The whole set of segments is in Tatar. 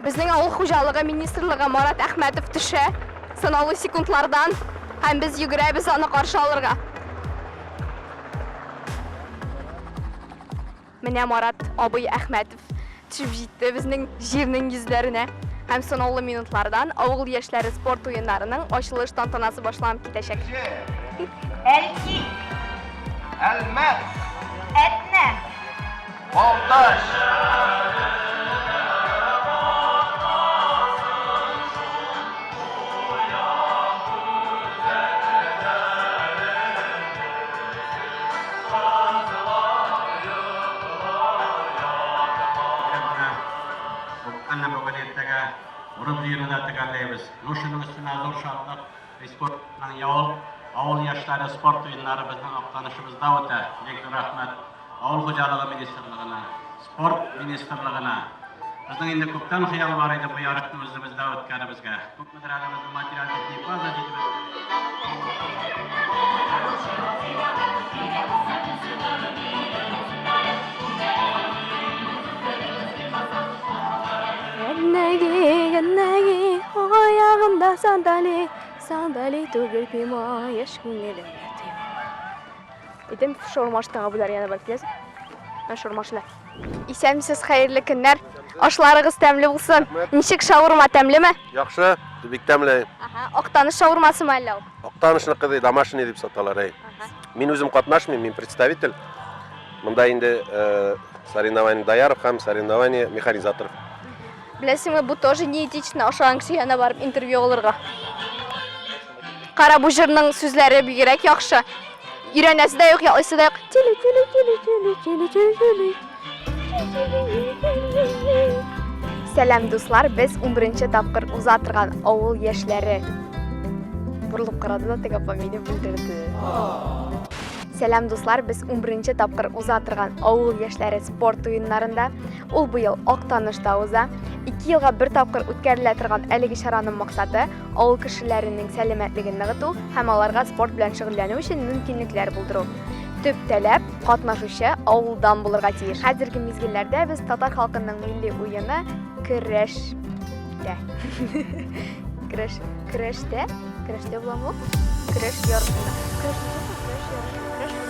Безнең авыл хуҗалыгы министрлыгы Марат Әхмәтов төшә санаулы секундлардан һәм без йөгерәбез аны каршы алырга. Менә Марат абый Әхмәтов төшеп җитте безнең җирнең йөзләренә. Һәм санаулы минутлардан авыл яшьләре спорт уеннарының ачылыш тантанасы башланып китәчәк. Әлки. Әлмәт. Әтнә. Балтач. Әнә бүген иртәгә урып-җыюны да төгәлләйбез. Ну, шуның өстенә зур шатлык, республиканың яул авыл яшьләре спорт уеннары безнең Актанышыбызда үтә. Бик зур рәхмәт Авыл хуҗалыгы министрлыгына, спорт министрлыгына. Безнең инде күптән хыял бар иде бу ярышны үзебездә үткәребезгә. Күпмедер әле безнең материаль-техник база җитеп Әннәги, әннәги, аягымда сандали, сандали түгел пима, яшь күңелемне тыйма. Идем шаурмашка абыйлар янына барып киләсең. Менә шаурмашына. Исәнмесез, хәерле көннәр. Ашларыгыз тәмле булсын. Ничек шаурма тәмлеме? Яхшы, бик тәмле. Ага, Актаныш шаурмасымы әллә ул? Актанышныкы ди, домашний дип саталар, әй. Мин үзем катнашмыйм, мин представитель. Монда инде э, соревнование дояров һәм соревнование механизаторов. Беләсеңме, бу тоже неэтично, ашаган кеше янына барып интервью алырга. Кара, бу җырның сүзләре бигрәк яхшы. Өйрәнәсе дә юк, ятлыйсы да юк. Тили, тили, тили, тили, тили, тили, тили. Сәлам, дуслар, без 11 тапкыр уза торган авыл яшьләре. Борылып карады да теге апа мине бүлдерде. Сәлам, дуслар, без 11 тапкыр уза торган авыл яшьләре спорт уеннарында. Ул быел Актанышта уза. Ике елга бер тапкыр үткәрелә торган әлеге чараның максаты авыл кешеләренең сәламәтлеген ныгыту һәм аларга спорт белән шөгыльләнү өчен мөмкинлекләр булдыру. Төп таләп, катнашучы авылдан булырга тиеш. Хәзерге мизгелләрдә без татар халкының милли уены көрәштә. Көрәш, көрәштә? Көрәштә буламы ул? Көрәш ярышында. Көрәш, көрәш ярышында. Көрәш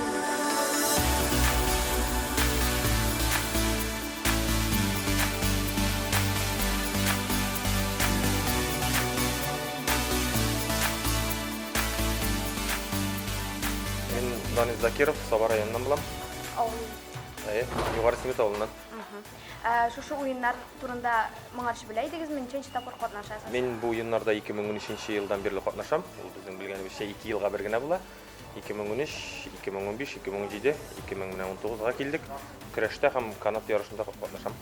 Мин Данис Закиров, Саба районыннан булам. Авыл. Әйе, Югары Симет авылыннан. Ә, шушы уеннар турында моңарчы белә идегезме? Ничәнче тапкыр катнашасыз? Мин бу уеннарда 2013 елдан бирле катнашам. Ул безнең белгәнебезчә 2 елга бер генә була. 2013, 2015, 2017, 2019-га килдек. Көрәштә һәм канат ярышында катнашам.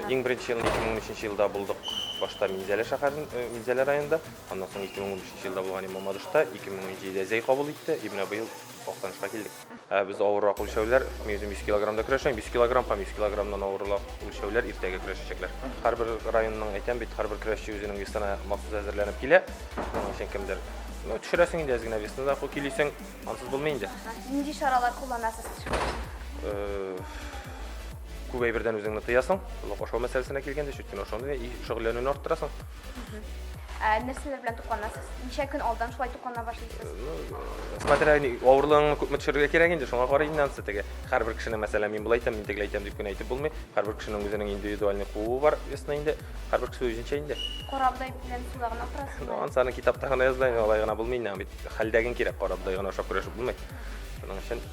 Иң беренче елны 2013 елда булдык башта Минзәлә шәһәрен, Минзәлә районында, аннан соң 2015 елда булган Мамадышта, 2017-дә Зәй кабул итте, и менә быел Актанышка килдек. Ә без авыррак үлчәүләр, мин үзем 100 килограммда көрәшәм, 100 килограмм һәм 100 килограммнан авыррак үлчәүләр иртәгә көрәшәчәкләр. Һәрбер районның, әйтәм бит, һәрбер көрәшче үзенең весына махсус әзерләнеп килә. Шуның өчен кемдер, ну, төшерәсең инде әз генә весны да килисең, ансыз булмый инде. Нинди чаралар кулланасыз төшерү өчен? Күп әйбердән үзеңне тыясың. Шул ук ашау мәсьәләсенә килгәндә, чөнки ашауны и шөгыльләнүне арттырасың. Ә нәрсәләр белән тукланасыз? Ничә көн алдан шулай туклана башлыйсыз? Ну, смотря авырлыгыңны күпме төшерергә кирәк инде, шуңа карый инде анысы теге. Һәрбер кешенең, мәсәлән, мин болай әйтәм, мин тегеләй әйтәм дип кенә әйтеп булмый. Һәрбер кешенең үзенең индивидуальный кууы бар, весны инде. Һәрбер кеше үзенчә инде. Карабодай белән суда гына утырасызмы? Ну, анысы аны китапта гына языла инде, алай гына булмый инде, бит хәлдәген кирәк, карабодай гына ашап көрәшеп булмый. Шуның өчен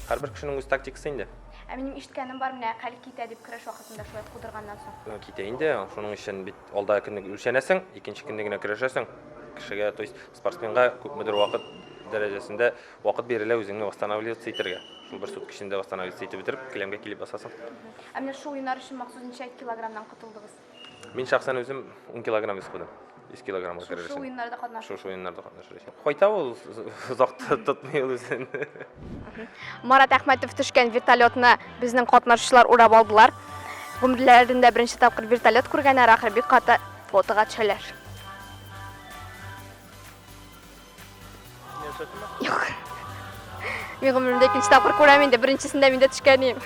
һәрбер кешенең үз тактикасы инде. Ә минем ишеткәнем бар, менә хәл китә дип көрәш вакытында шулай кудырганнан соң. Ну, китә инде, шуның өчен бит алда көнне үлчәнәсең, икенче көнне генә көрәшәсең. Кешегә, то есть спортсменга күпмедер вакыт дәрәҗәсендә вакыт бирелә үзеңне восстанавливаться итәргә. Шул бер сутка эчендә восстанавливаться итеп бетереп, келәмгә килеп басасың. Ә менә шул уеннар өчен махсус ничә килограммнан котылдыгыз? Мин шәхсән үзем 10 килограмм вес куйдым. 100 килограммга керер Шушы өчен. уеннарда катнашу. Шушы уеннарда катнашыр өчен. Кайта ул, озак тотмый ул үзен. Марат Әхмәтов төшкән вертолетны безнең катнашучылар урап алдылар. Гомерләрендә беренче тапкыр вертолет күргәннәр, ахры, бик каты фотога төшәләр. Юк. Мин гомеремдә икенче тапкыр күрәм инде, беренчесендә мин дә төшкән идем.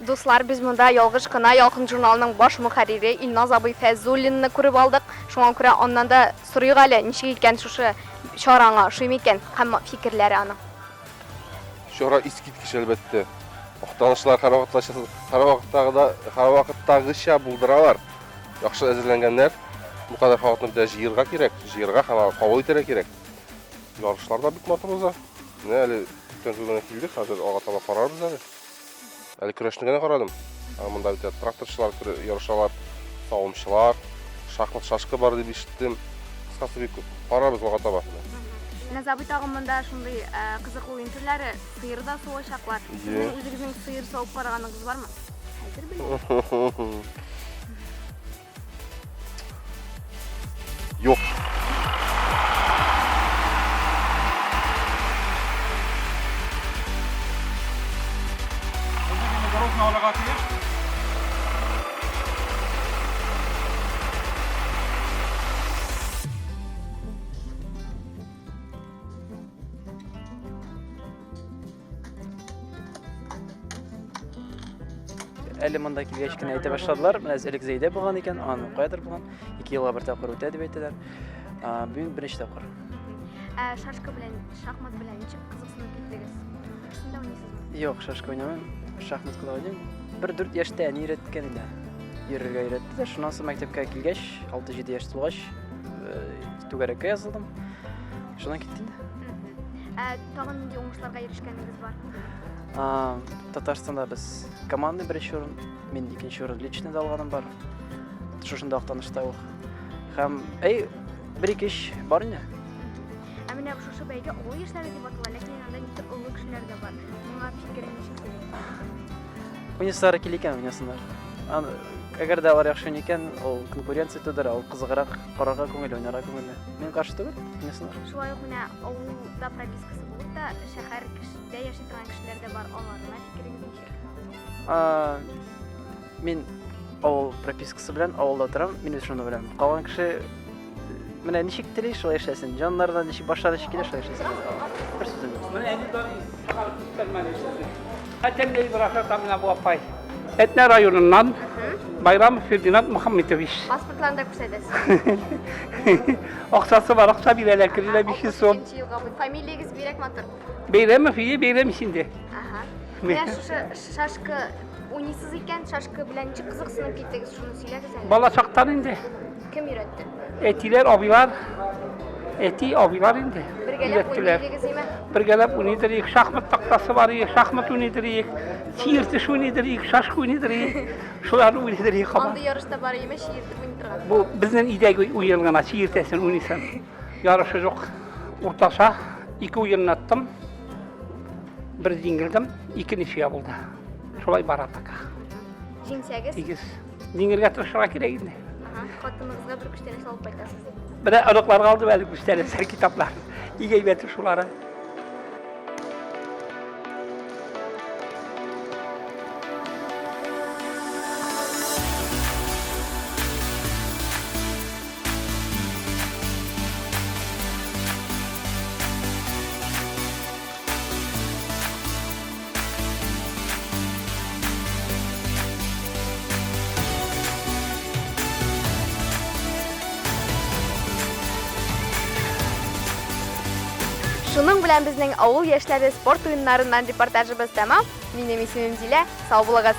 Дуслар, без монда ялгыш кына Ялкын журналының баш мөхәррире Илназ абый Фәйзуллинны күреп алдык. Шуңа күрә аннан да сорыйк әле, ничек икән шушы чара аңа ошый микән һәм фикерләре аның. Чара искиткеч, әлбәттә. Актанышлар һәрвакыттагыча, һәрвакыттагыда, һәрвакыттагыча булдыралар. Яхшы әзерләнгәннәр. Бу кадәр халыкны бит җыерга кирәк, җыерга һәм кабул итәргә кирәк. Ярышлар да бик матур уза. Менә әле күптән түгел генә килдек, хәзер алга таба карарбыз әле. Әле көрәшне генә карадым. Ә монда бит тракторчылар ярышалар, савымчылар, шахмат, шашка бар дип ишеттем. Кыскасы бик күп. Карарбыз алга таба. Менә абый тагын монда шундый э, кызыклы уен төрләре, сыер да суачаклар. Сезнең үзегезнең сыер савып караганыгыз бармы? Хәзер беләм. Юк. Әле монда килгәч кенә әйтә башладылар. Менә элек Зәйдә булган икән, аны каядыр булган. Ике елга бер тапкыр үтә дип әйтәләр. Мин беренче тапкыр. Ә шашка белән, шахмат белән ничек кызыксынып киттегез? Икесен дә уйныйсызмы? Юк, шашка уйнамыйм. Шахмат кына уйныйм. Бер дүрт яшьтә әни өйрәткән иде. Йөрергә өйрәтте дә, шуннан соң мәктәпкә килгәч, 6-7 яшь тулгач, түгәрәккә язылдым. Шуннан китте инде. Ә тагын нинди уңышларга ирешкәнегез бар? Татарстанда без командный беренче урын, мин икенче урын личный да алганым бар. Шушында Актанышта ук. Һәм әй, бер ике эш бар инде. Ә менә шушы бәйге олы яшьләре дип атала, ләкин анда нидер олы кешеләр дә бар. Моңа фикерең ничек синең? Уйнасалар килә икән, уйнасыннар. Аны, әгәр дә алар яхшы уйный икән, ул конкуренция тудыра, ул кызыграк, карарга күңелле, уйнарга күңелле. Мин каршы түгел, уйнасыннар. Шулай ук менә авылда пропискасы булып та, шәһәр кешедә яши торган кешеләр дә бар, аларына фикерегез ничек? Мин авыл пропискасы белән авылда торам, мин үз шуны беләм. Калган кеше менә ничек тели, шулай эшләсен. Җаннарына ничек, башлары ничек килә, шулай эшләсен. Бер сүзем юк. Менә әни бар, күрсәтмәде сезне. Хәтәмләй бер ашата менә бу апай. Әтнә районыннан Байрамов Фердинанд Мухаммедович. Паспортларын да күрсәтәсез. Акчасы бар, акча бирәләр, көненә 500 сум. Елга бу. Фамилиягез бирәк матур. Бәйрәмов, ие, бәйрәм инде. Ага. Менә шушы шашка уйныйсыз икән, шашка белән ничек кызыксынып киттегез, шуны сөйләгез әле. Бала чактан инде. Кем өйрәтте? Әтиләр, абыйлар. Әти, абыйлар инде. Бергәләп уйныйдыгыз име? Бергәләп уйныйдыр идек, шахмат тактасы бар иде, шахмат уйныйдыр идек, чиертеш уйныйдыр идек, шашка уйныйдыр идек. Шуларны уйныйдыр идек һаман. Андый ярышта бар име чиертеп уйный торган? Бу безнең өйдәге уен гына, чиертәсен уйныйсың. Ярышы юк. Уртача ике уенны аттым. Бер җиңелдем, ике ничья булды. Шулай бара пока. Җиңсәгез? Тигез. Җиңергә тырышырга кирәк инде. Ага, хатыныгызга бер күчтәнәч алып кайтасыз. Менә оныкларга алдым әле күчтәнәчләр, китаплар. Иң әйбәте шулары. Шуның белән безнең авыл яшьләре спорт уеннарыннан репортажыбыз тәмам. Минем исемем Зилә. Сау булыгыз.